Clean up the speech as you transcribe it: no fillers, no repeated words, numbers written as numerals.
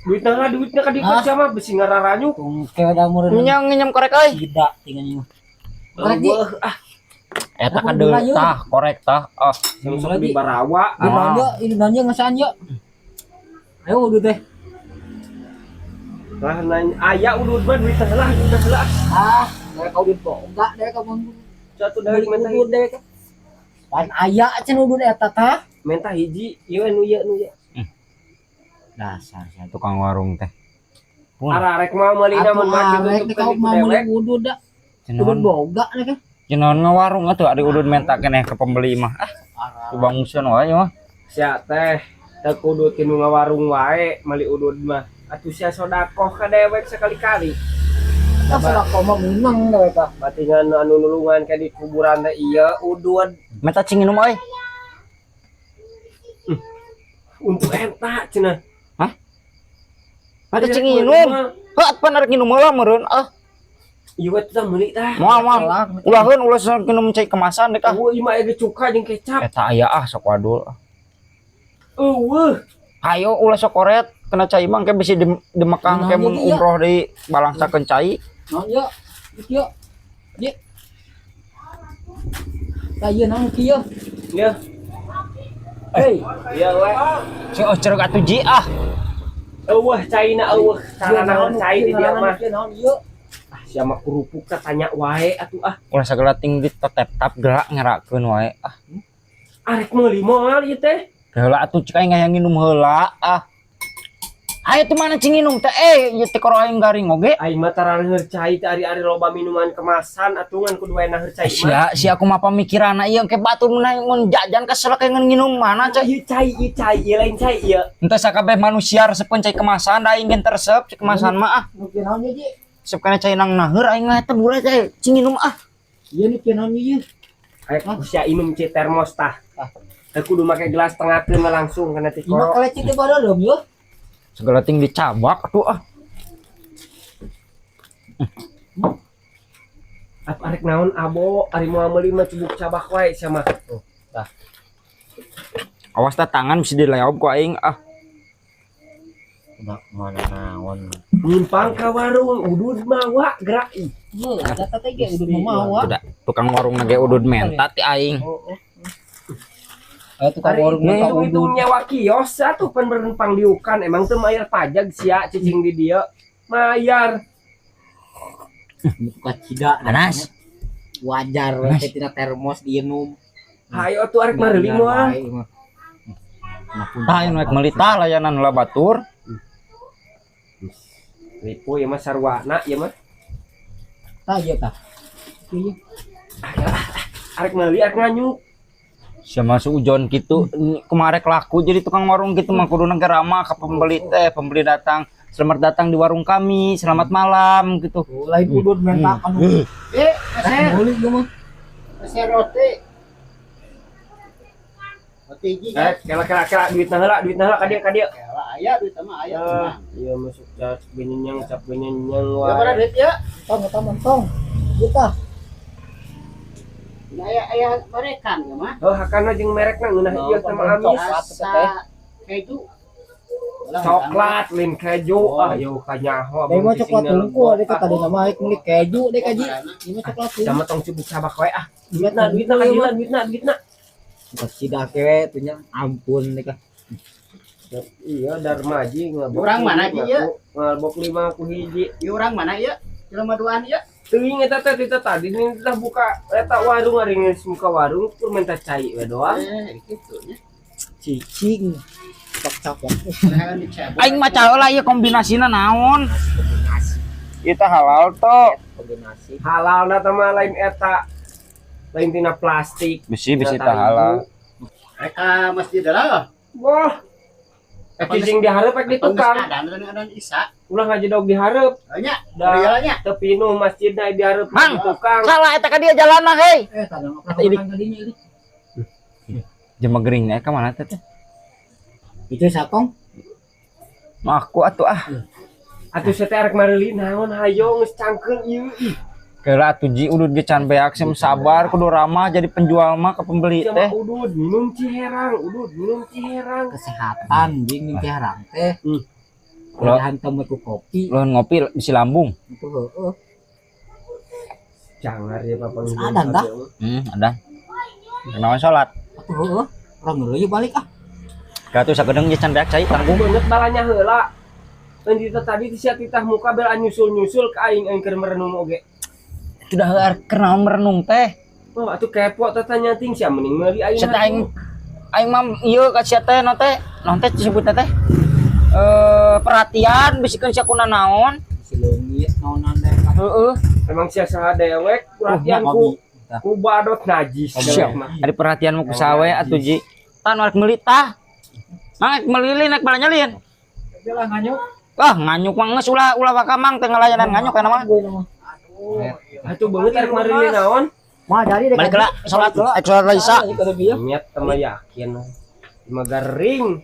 Duitna lah, duitna ka dieu sia mah bisi ngararanyuk. Tungke da meureun. Nyinyang nyinyam korek euy. Tidak tinggal. Korek di. Eueuh ah, Eta kan deui tah korek tah. Ah, yang sok di barawa. Ini naon ye? Ini naon ye ngasaan ye? Ayo udud teh. Lah nanya aya udud mah duitna heula, duitna heula. Ah, mereka udud boga deh kamu. Satu dari Beli menta udud deh. Pan aya cenah udud eta tah. Menta hiji, ieu nu ieu nu ieu. Dasar sia. Tukang warung teh. Pun. Ararek mah meulina mun mah Arek ditutup teh kau ku mau meuli dewek. udud da. Udud Cenaon boga deh kan. cenaon ngawarung atuh ari udud menta keneh ke pembeli mah. Ah, coba nguseuan wae mah. Sia teh teu kudu ti nu ngawarung wae meuli udud mah. Atuh sia sodakoh ka dewek sekali-kali. Tah sedekah mah menang deh kah. Batingan anu nulungan ka di kuburan teh ieu udud. Menta cing minum euy. Untuk eta cenah. Hah? Menta cing minum. Heuh, pan arek nginum heula meureun ah. Ieu we teh meuli tah. Moal moal. Ulaheun ulah sok minum cai kemasan dek ah. Eueuh ieu mah aya cuka jeung kecap. Eta aya ah sok wadul. Eueuh. Hayo ulah sok koret kena cai mah engke bisi di Mekah engke mun umroh deui balangsakeun cai. Naon ye? Ieu. Ye. Tah ieu naon kieu? Ya. Hei, ieu we. Sing oh cereg atuh ji ah. Eueuh caina eueuh, carana cai di dieu mah. Naon ieu? Ah, sia mah kerupuk teh tanya wae atuh ah. Ulah sagala ting ditetep-tap gerak ngerakeun wae ah. Arek meuli moal ieu teh. Heula atuh cik aing hayang nginum heula ah. Ayo tuh mana cing nginum teh ieu teh koro aing garing oge. Aing mah tarareueur cai teh ari-ari loba minuman kemasan atuh ngan kudu wae naheur cai mah. Sia sia kumaha pamikiranna ieu engke batur mun mun jajan kesel kayak ngan nginum mana cai. Ieu cai, ieu cai, ieu lain cai ieu. Henteu sakabeh manusia resepeun cai kemasan da aing ge teu resep cai kemasan mah ah. Nu kieu naon ye, Ji? Resep kana cai nang naheur aing mah eta burai cai cing nginum ah. Ieu nu kieu naon ye? Ayo sia inum cai termos tah. Teu kudu make gelas tengahkeun mah langsung kana ti Ieu mah koro. kaleci teh bareuleuh ye. Segala ting dicabak atuh ah. Atuh arek naon abo, ari moal meuli mah cubuk cabak wae sia mah. Tuh, tah. Awas tah tangan bisa dileob ku aing ah. Udah mana naon. Nyimpang ka warung udud mawa gerak ih. Heuh, eta teh ge udud mah mawa. Tidak, tukang warung ge udud menta ti aing. Eh tukang warung menta itu udud. Nyewa kios atuh pan berempang diukan emang teu mayar pajak sia cicing di dieu. Mayar. Buka cida. Panas. Wajar teh tina termos diinum. Hayo atuh arek mareuli moal. Tah aing rek meuli tah layanan heula batur. Ripu ieu mah sarwana ieu mah. Tah ieu tah. Ieu. Arek meuli arek nganyuk. Sia masuk ujon gitu kumaha rek laku jadi tukang warung gitu mah kuduna ge ramah ka pembeli teh, pembeli datang, selamat datang di warung kami, selamat malam gitu. Lain udud menta anu. Meser. Meuli ieu mah. Meser roti. Roti hiji. Kela kela kela duitna heula, duitna heula ka dieu ka dieu. Kela aya duit mah aya. Iya masuk cap genyenyang cap genyenyang Ya wae. mana duit ya? Tong eta mah tong. Ieu tah. Aya aya merekan ya mah. Oh, hakana jeung merekna ngeunah ieu teh mah amis. Rasa keju. Coklat lain keju. Ah, yo kanyaho Deui mah coklat tungku deh tadi nama aing meuli keju deh kaji. Ieu mah coklat tungku. Sama tong cubuk cabak wae ah. Duitna duitna ka dieu duitna duitna. Buka cida kewe tuh nya ampun deh kah. Iya Darmaji ngabok. Urang mana, Ji, ieu? Ngabok 5 ku hiji. Ieu urang mana ieu? Jelema duaan ieu. Teuing eta teh tita tadi nih tah buka eta warung ari geus muka warung kur minta cai we doang. Kitu nya. Cicing. Cok-cok. Aing mah caheula ieu kombinasina naon? Ieu teh halal to. Kombinasi. Halalna teh mah lain eta. Lain tina plastik. Bisi bisi teh halal. Rek ka masjid lah. Wah. Cicing dihareup rek di tukang. Adan Isa. Ulah ngajedog dihareup. Nya, Da nya. Teu pinuh masjidna dihareup Mang. tukang. Salah eta ka dia jalanna hei. Tadi Eta ini. tadinya ini. Jelema gering ka mana teh teh? Itu sakong. Mah aku atuh ah. Atuh sia teh arek mareuli naon hayo geus cangkeul ieu ih. Keula atuh ji udud ge can beak sim sabar kudu ramah jadi penjual mah ke pembeli Sia teh. mah udud minum Ciherang, udud minum Ciherang. Kesehatan jeung minum Ciherang teh. Lo- Dihantam we ku kopi. Lo ngopi bisi lambung. Itu heueuh. Jangan ya papa. Adan, dah. Ada. Kenaon salat? Atuh heueuh. Urang heula balik ah. Katu sagedeung ge can beak cai tanggung. Banget balanya heula. Dan tita tadi ti sia titah muka bel nyusul-nyusul ke aing aing keur merenung oge. Itu dah heueur keur naon merenung teh. Oh, atuh kepo teh tanya ting sia mending meuli aing. Sia teh aing aing mah ieu ka sia teh no teh, naon teh disebutna teh? Eh, perhatian bisikeun sia kuna naon? Si leungit naonan deh. Heeh. Emang sia saha dewek perhatian ku ku badot najis dewek mah. Ada perhatian mau ku sawe atuh ji. Tan rek meuli tah. Mang rek meuli lin rek balanja lin. Lah nganyuk. Wah, nganyuk mah geus ulah ulah waka mang teh ngalayanan nganyuk kana mah. Atuh beungeut arek marili naon? Mah jadi deh. Balik lah salat, rek salat lah Isya. Niat sama yakin. Lima garing.